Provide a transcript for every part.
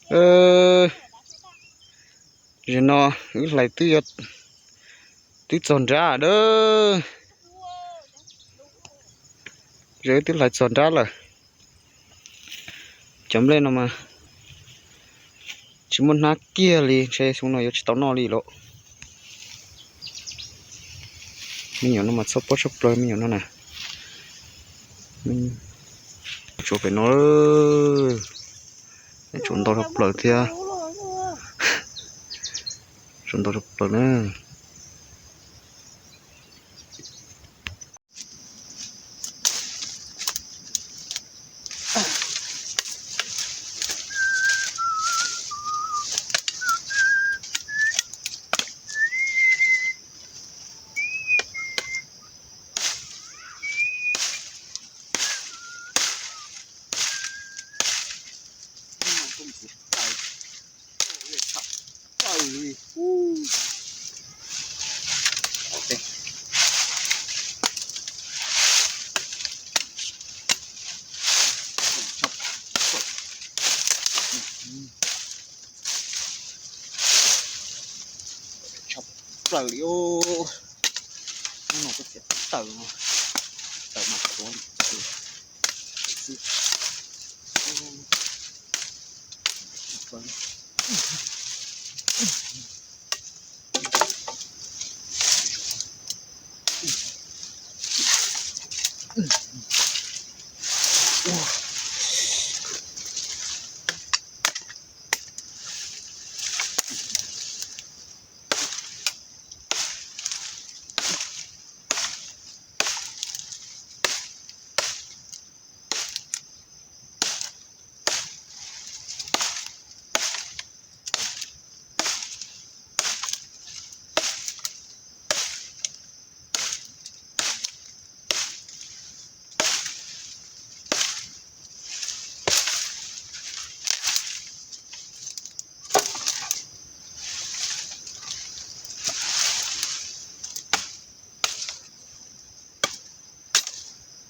Zaum no wb hlais twb, twb txog nrab dawb. Zaum wb twb hlais txog nrab lawm. Cov nplej no mas tsis muaj hnab kiag li, ntshe xyoo no yuav tsis tau noj li lawm. Me nyuam no mas txhob pob tshaj plaws me nyuam no na. Tsuav pem no, tsuav ntau tshaj plaws thiab. Tsuav ntau tshaj plaws na. Tshaj plaws li os. Hnub no kuv txiav tawm, tawm mas tuav li.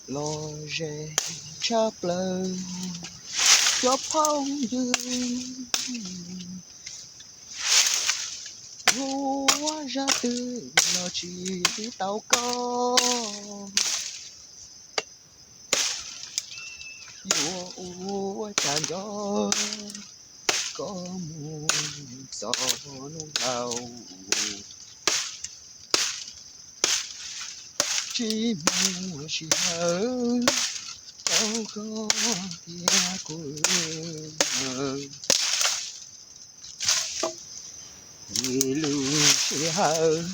Los ze tshaj plaws cov phooj ywg, yuav zaj twg los tsis tau koj. Yuav ua cas nco koj mus txog hnub laus, tsis muaj sij hawm tau koj thiab kuv. Lub sij hawm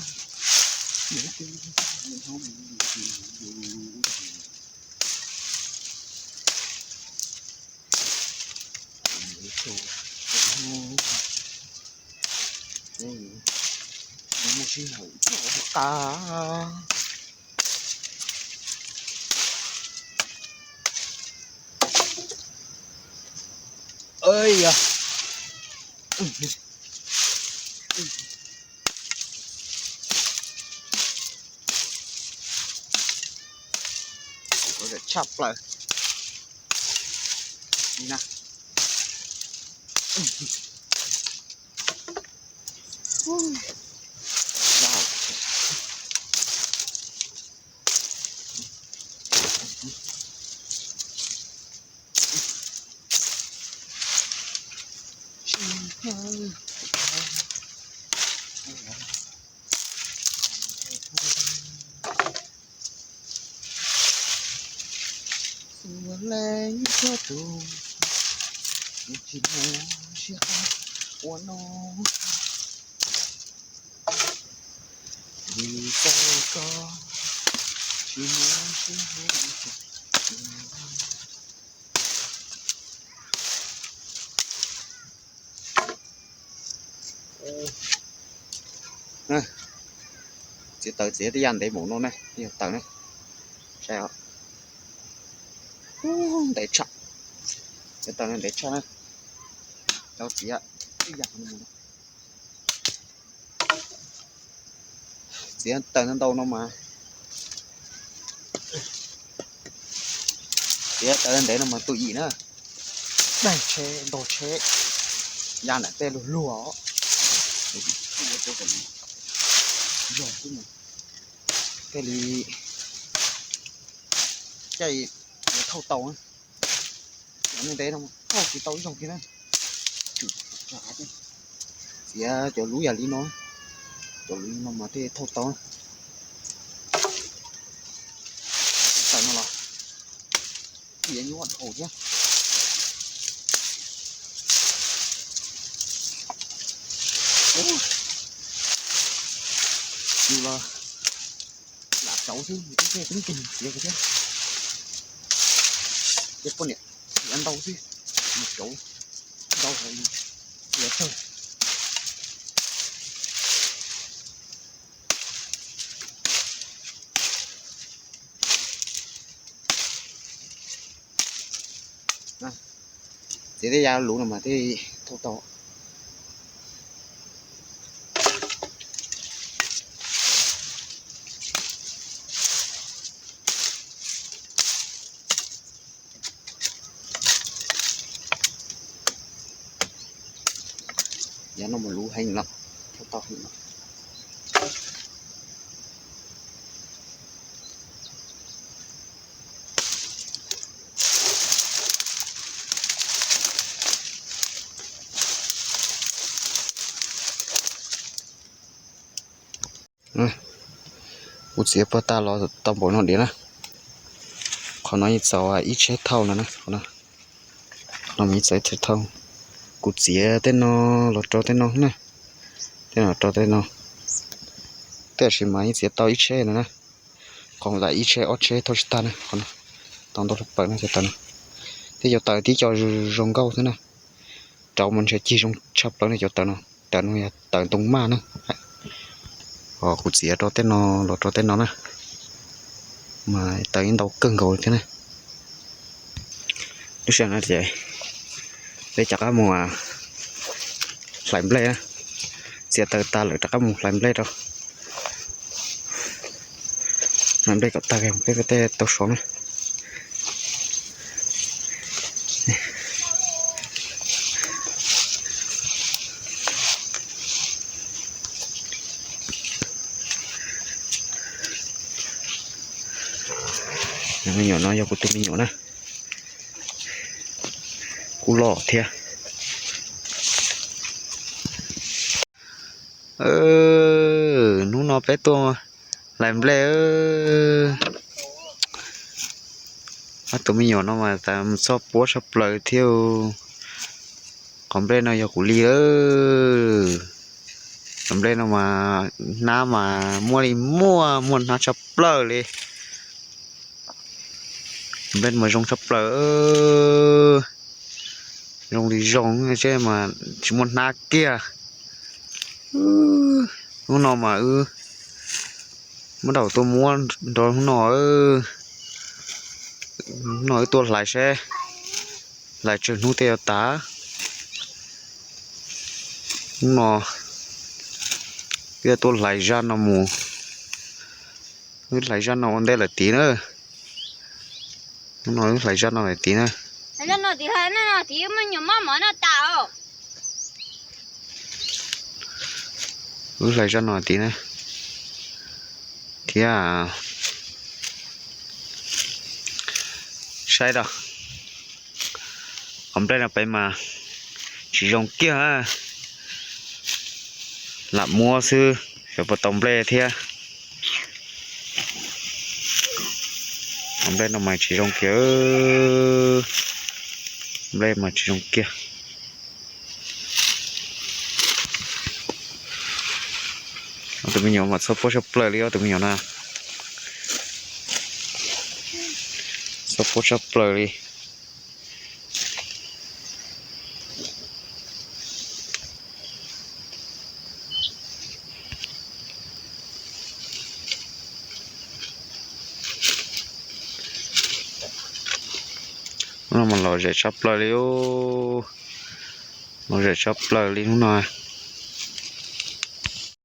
muaj sij hawm txog qab. Tshaj plaws. Ua le txhua tus, tsis muaj sij hawm ua no, vim txoj koj tsis muaj sij hawm. Txiav taws txiav tej yam ntev mus no ne, yog taws ne, saib os, ntev tshaj, txiav taws ntev tshaj na, tau txiav tej yam no. Txiav taws ntau no mas, txiav taws ntev no mas tus yim na, daig tsheb ntog tsheb. Ya ntawm tej luag luag os. Thiaj li caij thauj tau. Cov neeg ntev no thauj tsis tau ib zaug kiag na. Txiav cov lub yam li no, cov lub no mas thiaj thauj tau. Tawm no los txiav nyuaj dhau thiab. Yus los lam tsauv xwb, yus twb tseem txiav kiag thiab. Ces poj niam txiav ntau xwb, mus tsauv ntau hauv li txiav tawg. Txiav tej yav luv no mas thiaj thauj tau. Yav no mas luv heev los thauj tau heev los. Kuv txiav puag ta los tau npaum no diam na. Qhov no yeej txaus ib tsheb thauj no na. Qhov no yeej txaus ib tsheb thauj. Kuv txiav tej no los rau tej no na. Tej no rau tej no. Tab sis mas yeej txiav tau ib tsheb no na. Qhov lam ib tsheb ob tsheb thauj tsis tag na. Qhov no tau ntau plaws no cov taws no. Thiab cov taws tib co zoo nkauj xwb na. Rauv mas ntshe cig zoo tshaj plaws na cov taws no. Taws no yog taws ntoo maj na. Kuv txiav rau tej no los rau tej no na. Mas taws yeej ntau kawg nkaus thiab na. Lub sij hawm no ces peb rov qab mus hlais nplej na. Txiav taws tas lawm rov qab mus hlais nplej rau. Hlais nplej kom tag peb tej tau sov na. Me nyuam no yog kuv tus me nyuam na. Kuv loj thiab. Hnub no peb tuaj hlais nplej. Ob tus me nyuam no mas tas txhob puab tshaj plaws thiab. Qhov nplej no yog kuv li lawm. Qhov nplej no mas hnab mas muaj li muaj, muaj hnab tshaj plaws li. Nplej mas zoo tshaj plaws, zoo li zoo, tsis muaj hnab kiag. Hnub no mas wb muab daum tuaj muab nrog hnub no, hnub no wb tuaj hlais seb hlais tsawg hnub tej yuav tas. Hnub no wb tuaj hlais zaj no mus, wb hlais zaj no ua ntej lawm tid na. Hnub no wb hlais zaj no lawm tid na. Wb hlais zaj no tid na. Thiab saib rau qhov nplej no pem mas tsis zoo kiag, lam muab xwb xyov puas tau nplej thiab. Qhov nplej no mas tsis zoo kiag, nplej mas tsis zoo kiag. Ob tus me nyuam mas txhob puab tshaj plaws li, ob tus me nyuam no txhob puab tshaj plaws li. Hnub no mas lom zem tshaj plaws li, lom zem tshaj plaws li hnub no.